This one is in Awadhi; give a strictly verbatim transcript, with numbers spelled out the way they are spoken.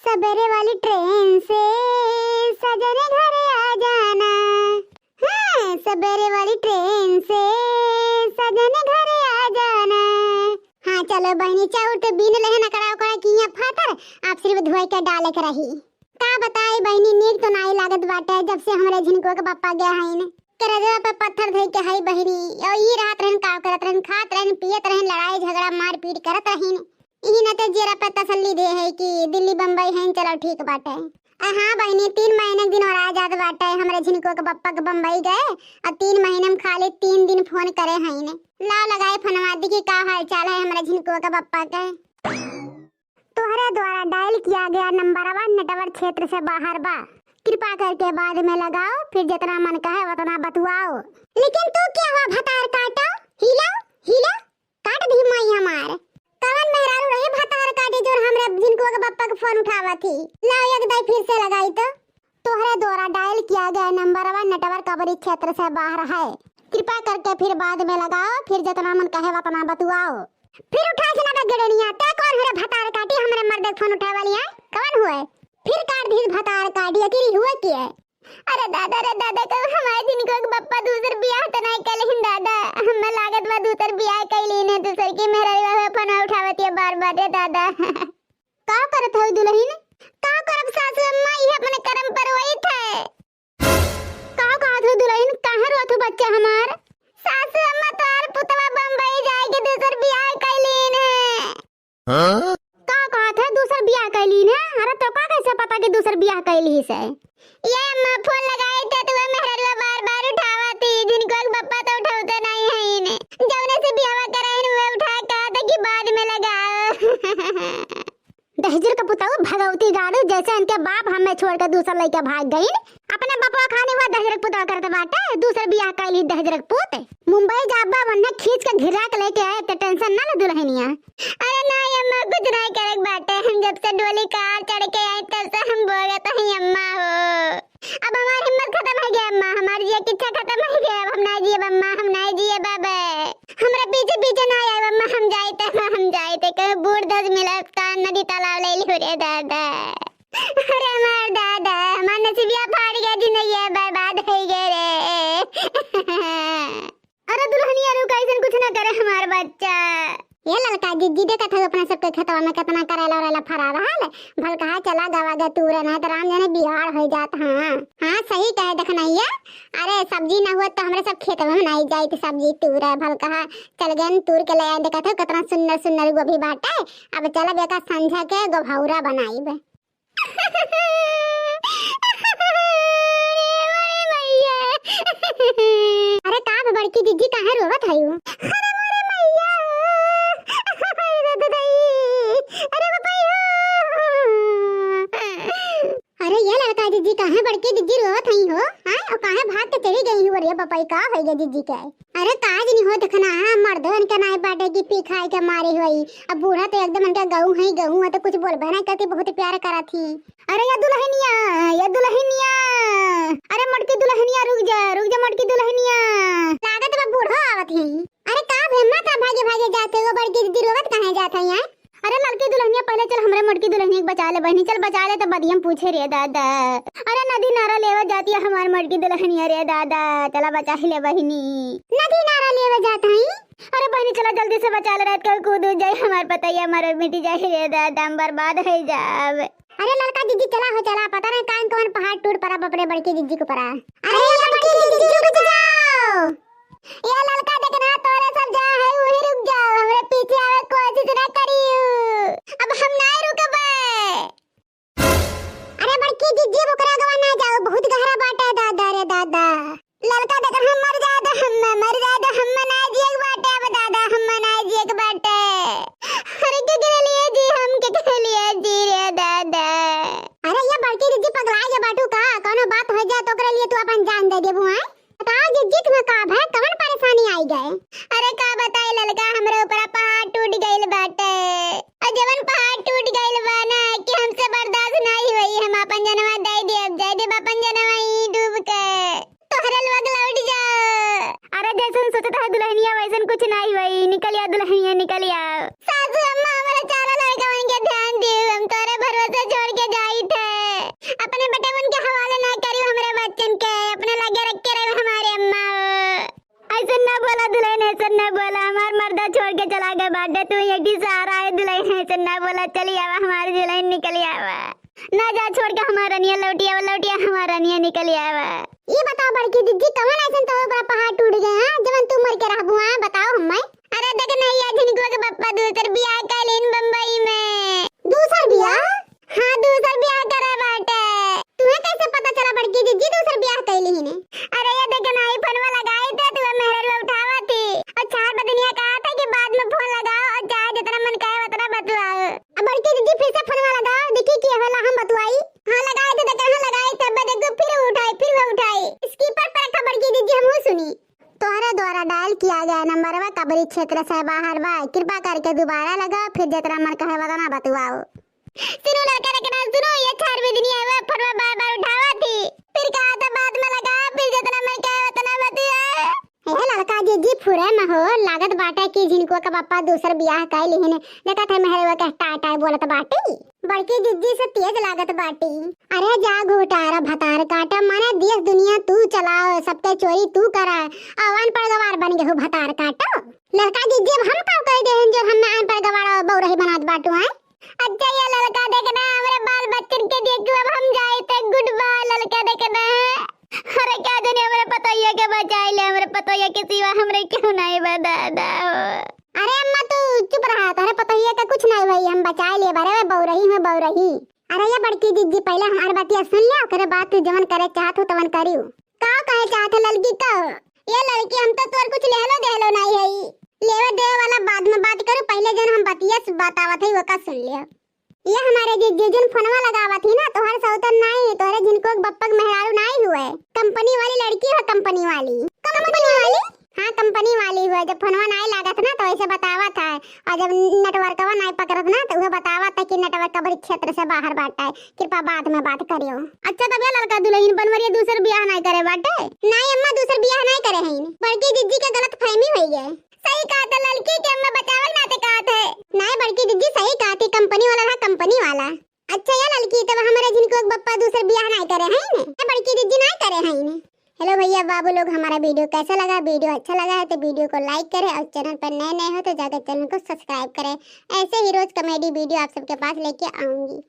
सबेरे वाली ट्रेन से सजन घर आ जाना। हाँ, सबेरे वाली ट्रेन से सजन घर आ जाना। हाँ, चलो बहिनी, चाउर तो बीन लेहन, अकड़ा उकड़ा किया फातर, अब सिर्फ धोए के डाले के रही। का बताई बहिनी, नीक तो नाई लागत बाटे, जब से हमरे झिनकुआ के पप्पा गया हईन। करजवा पे पत्थर धई के हई बहिनी, और ई रहत रहन, का करत रहन, खात रहन, पियत रहन, लड़ाई झगड़ा मारपीट करत रहीन। इही नाते जियरा पे तसल्ली दे है कि दिल्ली बम्बई हैं, चलो ठीक बाटे। आ हाँ बहिनी, तीन महीने के दिन और आ जात बाटे, हमरे झिनकुआ के पप्पा के बम्बई गए, और तीन महीने में खाली तीन दिन फोन करे हईन। लाओ लगाए फोनवा, देखी का हाल चाल है हमरे झिनकुआ के पप्पा के। तोहरे द्वारा डायल किया गया नंबरवा नेटवर्क क्षेत्र से बाहर बा। कृपा करके बाद में लगाओ, फिर जितना मन कहे उतना बतुआओ। लेकिन तू क्या हुआ भतार काटो, हिलो, हिलो, काट दी माई हमार। कवन मेहरारू रही भतार काटी जो हमरे झिनकुआ के बप्पा के फोन उठावत ही? लाओ एक दाई फिर से लगाई तो। तोहरे द्वारा डायल किया गया नंबरवा नेटवर्क कवरेज क्षेत्र से बाहर है। कृपा करके फिर बाद में लगाओ, फिर जितना मन कहे उतना बतुआओ। फिर उठा से ना गिरनिया, ते कौन हरे भतार काटी हमरे मर्दे के फोन उठाए वाली है? कौन हुए? फिर काट दी भतार काटी, अकेली हुए की है? अरे दादा रे दादा, कहू हमारे झिनकुआ के बप्पा दूसर बियाह त नहीं कैलिन दादा। हमें लागत बा दूसर बियाह कैलिन है, दूसर की मेहरारू फोन उठावत है बार बार रे दादा। का करत हऊ दुलहिन? का करब सासू अम्मा, ये अपने करम पर वही थे। का कहत हो दुलहिन, काहे रोत हो बच्चा हमार? सासू अम्मा, तोहार पुतवा बम्बई जाए के दूसर बियाह कैलिन है। हाँ? का कहत है दूसर बियाह कैलिन है? अरे तो का कैसे पता कि दूसर बियाह कैली से? ये अम्मा फोन लगाए थे तो वो मेहररुआ बार बार उठावा थी, झिनकुआ के बप्पा तो उठावते नहीं है इन्हें। जौने से बियाह करे हैं वो उठा कहा था कि बाद में लगाओ। दहिजर का पुताऊ भगवती गाड़ू, जैसे इनके बाप हमें छोड़ के दूसर लइके भाग गइन। अपने बपवा खानी हुआ दहिजर का पुताऊ करत बाटे, दूसर बियाह कैली दहिजर का पुत। मुंबई जाबा वन्ने खींच के घिरा के लेके आए, ते टेंशन ना ले दुलहिनिया। अरे ना अम्मा, कुछ नहीं करे बाटे, हम जब से डोली कार चढ़ के आए तब से हम भोगत हई अम्मा हो। अब हमार हिम्मत खतम होइ गया अम्मा, हमार जिए के इच्छा खतम होइ गया, अब हम नाहीं जियब अम्मा, हम नाहीं जियब अब। हमरा पीछे पीछे ना आए अम्मा, हम जाइत, हम जाइत, कहूँ बूढ़ धस मिलत का नदी तालाब ले ली रे दादा। अरे हमार दादा, हमार नसीबिया फाड़ गया, जिंदगी बर्बाद होइ गए रे। अरे दुलहिनिया रुक, अइसन कुछ ना करे हमार बच्चा। ये ललका जिज्जी, देखत हऊ अपना सबके खेतवा में केतना करेला उरेला फरा रहल। भल कहा चला गवा गे तूरे, नहीं तो राम जाने बिहार होइ जात। हाँ, हाँ, सही कहे देखनैया। अरे सब्जी ना हुआ तो हमरे सब खेतवा में नहीं जाइत सब्जी तूरे। भल कहा चल गए तूर के ले आए, देखत हऊ केतना सुन्नर सुन्नर गोभी बाटे। अब चलब एका संझा के गोभौरा बनाइब। अरे मोरे मैया। अरे का बा बड़की जिज्जी, काहे रोवत हयू? अरे मोरे मैया। अरे दादा दाई। अरे बपैया। अरे ये ललका जिज्जी, काहे बड़की जिज्जी रोवत हई हो? हाँ, और काहे भाग के चली गई हो रे बपई, का होइ गए जिज्जी के? अरे का जनी हो, देखना है, मर्दो इनके नाई बाटे कि पी खाए के मारे होई। अब बूढ़ा तो एकदम इनके गऊ है, गऊ है तो कुछ बोलबे ना करती, बहुत प्यार करत ही। अरे या दुलहिनिया, या दुलहिनिया, अरे मोटकी दुलहिनिया, रुक जा, रुक जा मोटकी दुलहिनिया, लागत बा बूढ़ो आवत ही। अरे का भे, अम्मा का भागे भागे जात हो, बड़की दीदी रोवत काहे जात है यहाँ? अरे ललकी दुलहिनिया, पहले चल हमरे मोटकी दुलहिनिया के बचा ले बहिनी, चल बचा ले, तब बदियम पूछे रे दादा। अरे नदी नारा लेवा जाती है हमार मोटकी दुलहिनिया रे दादा, चला बचा ही ले बहिनी। नदी नारा लेवा जात हई? अरे बहिनी चला जल्दी से बचा ले, रात के कूद जाए हमार पतैया, मर मिट जाए रे दादा, हम बर्बाद होइ जाब। अरे ललका जिज्जी चला हो चला, पता नहीं कान कौन पहाड़ टूट पड़ा बपरे बड़की जिज्जी के ऊपर। अरे ये बड़की जिज्जी रुक जाओ। ये ललका देखना, तोरे सब जा है वही रुक जाओ, हमरे पीछे आवे कोशिश ना करियो। अब हम ना रुकबे। अरे बड़की जिज्जी ओकरा गवा ना जाओ, बहुत गहरा बाटे दादा रे दादा। ललका देखना, हम मर जाए तो हम मर जाए तो हम ना जिए के बाटे अब दादा, हम ना जिए के बाटे। अरे के के लिए जी, हम के के लिए जी रे दादा। अरे ये बड़की जिज्जी पगला गए बाटू का? कौनो बात होइ जाए तो ओकरे लिए तू अपन जान दे देबू हैं? बताओ जिज्जी, तुम्हें का भय, कवन परेशानी आई गए? अरे का बताई ललका, हमरे के जाइत है। अपने बेटवन के हवाले ना करियो हमरे बच्चन के, अपने लगे रख के रहो हमारे अम्मा। ऐसे ना बोला दुल्हन, ऐसे ना बोला, हमार मर्दा छोड़ के चला गए बाटे, तू एक ही सहारा है दुल्हन, ऐसे ना बोला, चली आवा हमारी दुल्हन, निकली आवा। ना जा छोड़ के हमार रनिया, लौटी आवा, लौटी आवा हमार रनिया, निकली आवा। ये बताओ बड़की जिज्जी, कवन ऐसन तोहरे ऊपर पहाड़ टूट गए, हाँ, जवन तू मर के रहबू, हाँ, बताओ हमें। अरे देख नहीं, या झिनकुआ के पप्पा दूसर बियाह कइलिन बम्बई में। दूसर बियाह? हाँ, दूसर बियाह करे बाटे। तुम्हें कैसे पता चला बड़की जिज्जी दूसर बियाह कइलिन? अरे ये देख नहीं, फोनवा लगाई थे, तू मेहररुआ उठावा थी। और चार बदनिया कहा था कि बाद में फोन लगाओ और चाहे जितना मन कहे उतना बतुआओ। अब बड़की जिज्जी फिर से फोनवा लगाओ, देखी कि होला हम बतुआई। हाँ लगाई थे, तो कहाँ लगाई थे, अब देखो फिर उठाई, फिर वो उठाई। स्पीकर पर रखा बड़की जिज्जी, हम वो सुनी। तोहरे द्वारा डायल किया गया नंबरवा कबरी क्षेत्र से बाहर बा, कृपा करके दोबारा लगाओ, फिर जितना मन कहे उतना बतुआओ। सुनो लड़का, देखना सुनो, ये चार बदनिया है, फोनवा बार बार उठावा थी, फिर कहा था बाद में लगा, फिर जितना मन कहे उतना बतुआओ। हे लड़का जिज्जी फुरे में हो, लागत बाटे कि झिनकुआ के पप्पा दूसर बियाह कइ लिहिन, देखत है मेहररुआ के टाय टाय बोलत बाटी। बड़की जिज्जी से तेज लागत बाटी। अरे जा घोटारा भतार काटा, माने देश दुनिया तू चलाओ, सबके चोरी तू करा, अवन पर गवार बन गए हो भतार काटा। लड़का जिज्जी अब हम का कह देहन जो हम अनपढ़ गवार बउरही बनात बाटू हैं? अच्छा ये लड़का देखना, हमरे बाल बच्चन के देखू, अब हम जाइत है, गुड बाय लड़का देखना। अरे का जाने हमरे पतोहिया के बचाई ले, हमरे पतोहिया के सिवा हमरे क्यों नहीं बा दादा हो। अरे अम्मा तू चुप रहा, तोहरे पतोहिया के कुछ नहीं भई, हम बचाई ले, बरे बउरही में बउरही। अरे ये बड़की जिज्जी पहले हमार बतिया सुन ले, ओकरे बाद तू जवन करे चाहत हो तवन करियो। का कहे चाहत है लड़की का? ये लड़की हम तो तोर कुछ लेहलो देहलो नहीं है, लेवे देवे वाला बाद में बात करू, पहले जन हम बतिया से बतावत है वो का सुन ले। ये हमारे जिज्जी जन फोनवा लगावत ही ना, तोहर सौतन नाई, तोहरे झिनकुआ के बप्पा के मेहरारू नाई हुए, कंपनी वाली लड़की है, कंपनी वाली। कंपनी वाली? हाँ, कंपनी वाली हुए। जब फोनवा नाई लागत ना, तो ऐसे बतावत है, और जब नेटवर्कवा नाई पकड़त ना, तो उहे बतावत है कि नेटवर्क कबरी क्षेत्र से बाहर बाटे, कृपा बाद में बात करियो। अच्छा, तब ये लड़का दुल्हन बनवरिया दूसर बियाह नाई करे बाटे? नाई अम्मा, दूसर बियाह नाई करे हैं, बड़की जिज्जी के गलत फहमी हुई है। सही कहा था लड़की के अम्मा, बचावल नाते कहा थे। नाई बड़की जिज्जी सही कहा थी, कंपनी वाला रहा, कंपनी वाला। अच्छा या लड़की, तब हमारे झिनकुआ के बप्पा दूसर बियाह नाई करे हैं ने? ए बड़की जिज्जी नाई करे हैं ने? हेलो भैया बाबू लोग, हमारा वीडियो कैसा लगा? वीडियो अच्छा लगा है तो वीडियो को लाइक करें और चैनल पर नए नए हो तो जाकर चैनल को सब्सक्राइब करें। ऐसे ही रोज कॉमेडी वीडियो आप सबके पास लेके आऊंगी।